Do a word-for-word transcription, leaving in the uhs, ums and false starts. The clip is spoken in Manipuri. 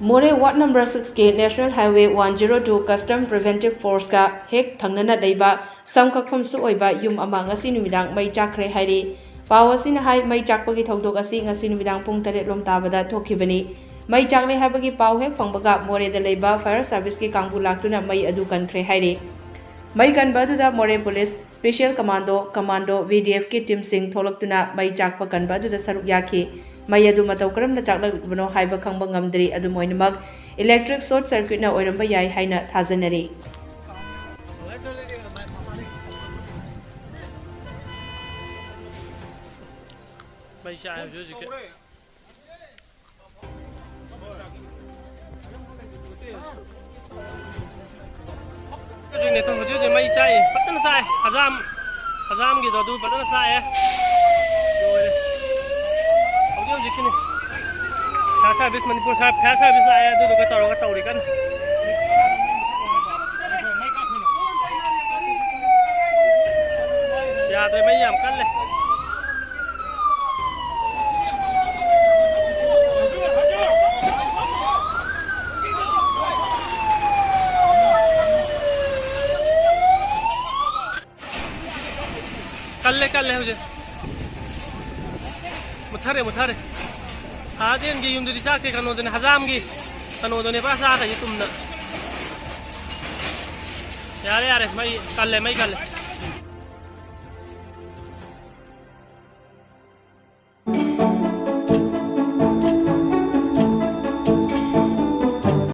ꯃꯣꯔꯦ ꯋꯥꯔꯗ ꯅꯝꯕꯔ ꯁꯤꯛꯁꯀꯤ National Highway one zero two Custom Preventive Forceꯀ ꯍꯦꯛ ꯊꯪꯅꯅ ꯂꯩꯕ ꯁꯝ ꯀꯛꯐꯝꯁꯨ ꯑꯣꯏꯕ ꯌꯨꯝ ꯑꯃ ꯉꯁꯤ ꯅꯨꯃꯤꯗꯥꯡ ꯃꯩ ꯆꯥꯛꯈ꯭ꯔꯦ ꯍꯥꯏꯔꯤ꯫ ꯄꯥꯎ ꯑꯁꯤꯅ ꯍꯥꯏ, ꯃꯩ ꯆꯥꯛꯄꯒꯤ ꯊꯧꯗꯣꯛ ꯑꯁꯤ ꯉꯁꯤ ꯅꯨꯃꯤꯗꯥꯡ ꯄꯨꯡ ꯇꯔꯦꯠ ꯂꯣꯝ ꯇꯥꯕꯗ ꯊꯣꯛꯈꯤꯕꯅꯤ꯫ ꯃꯩ ꯆꯥꯛꯂꯦ ꯍꯥꯏꯕꯒꯤ ꯄꯥꯎ ꯍꯦꯛ ꯐꯪꯕꯒ ꯃꯣꯔꯦꯗ ꯂꯩꯕ fire serviceꯀꯤ ꯀꯥꯡꯕꯨ ꯂꯥꯛꯇꯨꯅ ꯃꯩ ꯑꯗꯨ ꯀꯟꯈ꯭ꯔꯦ ꯍꯥꯏꯔꯤ꯫ ꯃꯩ ꯀꯟꯕ ꯑꯗꯨꯗ Moreh police, special commando, commando, V D ꯑꯦꯐꯀꯤ ꯇꯤꯝꯁꯤꯡ ꯊꯣꯛꯂꯛꯇꯨꯅ ꯃꯩ ꯆꯥꯛꯄ ꯀꯟꯕ ꯑꯗꯨꯗ ꯁꯔꯨꯛ ꯌꯥꯈꯤ꯫ ꯃꯩ ꯑꯗꯨ ꯃꯇꯧ ꯀꯔꯝꯅ ꯆꯥꯛꯂꯛꯂꯤꯕꯅꯣ ꯍꯥꯏꯕ ꯈꯪꯕ ꯉꯝꯗ꯭ꯔꯤ꯫ ꯑꯗꯨꯝ ꯑꯣꯏꯅꯃꯛ, electric short circuitꯅ ꯑꯣꯏꯔꯝꯕ ꯌꯥꯏ ꯍꯥꯏꯅ ꯊꯥꯖꯅꯔꯤ꯫ ꯃꯩ ꯆꯥꯛꯑꯦ ꯍꯧꯖꯤꯛ ꯍꯧꯖꯤꯛꯀꯤ꯫ ꯍꯧꯖꯤꯛꯅꯦ, ꯍꯧꯖꯤꯛ ꯍꯧꯖꯤꯛ ꯃꯩ ꯆꯥꯛꯑꯦ, ꯐꯖꯅ ꯆꯥꯛꯑꯦ꯫ ꯍꯖꯥꯝ, ꯍꯖꯥꯝꯒꯤꯗꯣ ꯑꯗꯨ ꯐꯖꯅ ꯆꯥꯛꯑꯦ꯫ ꯂꯣꯏꯔꯦ꯫ ꯍꯧꯖꯤꯛ ꯍꯧꯖꯤꯛꯀꯤꯅꯤ꯫ Fire service, Manipur fire service ꯂꯥꯛꯑꯦ, ꯑꯗꯨꯗꯨꯒ ꯇꯧꯔꯒ ꯇꯧꯔꯤ ꯀꯟꯅ꯫ ꯌꯥꯗ꯭ꯔꯦ, ꯃꯩ ꯌꯥꯝ ꯀꯜꯂꯦ꯫ ꯀꯜꯂꯦ, ꯀꯜꯂꯦ ꯍꯧꯖꯤꯛ꯫ ꯃꯨꯠꯊꯔꯦ, ꯃꯨꯠꯊꯔꯦ꯫ ꯍꯥꯗꯦꯟꯒꯤ ꯌꯨꯝꯗꯨꯗꯤ ꯆꯥꯛꯇꯦ, ꯀꯩꯅꯣꯗꯨꯅꯦ, ꯍꯖꯥꯝꯒꯤ ꯀꯩꯅꯣꯗꯨꯅꯦ ꯄꯨꯔꯥ ꯆꯥꯈ꯭ꯔꯤꯁꯦ ꯇꯨꯝꯅ꯫ ꯌꯥꯔꯦ, ꯌꯥꯔꯦ, ꯃꯩ ꯀꯜꯂꯦ, ꯃꯩ ꯀꯜꯂꯦ꯫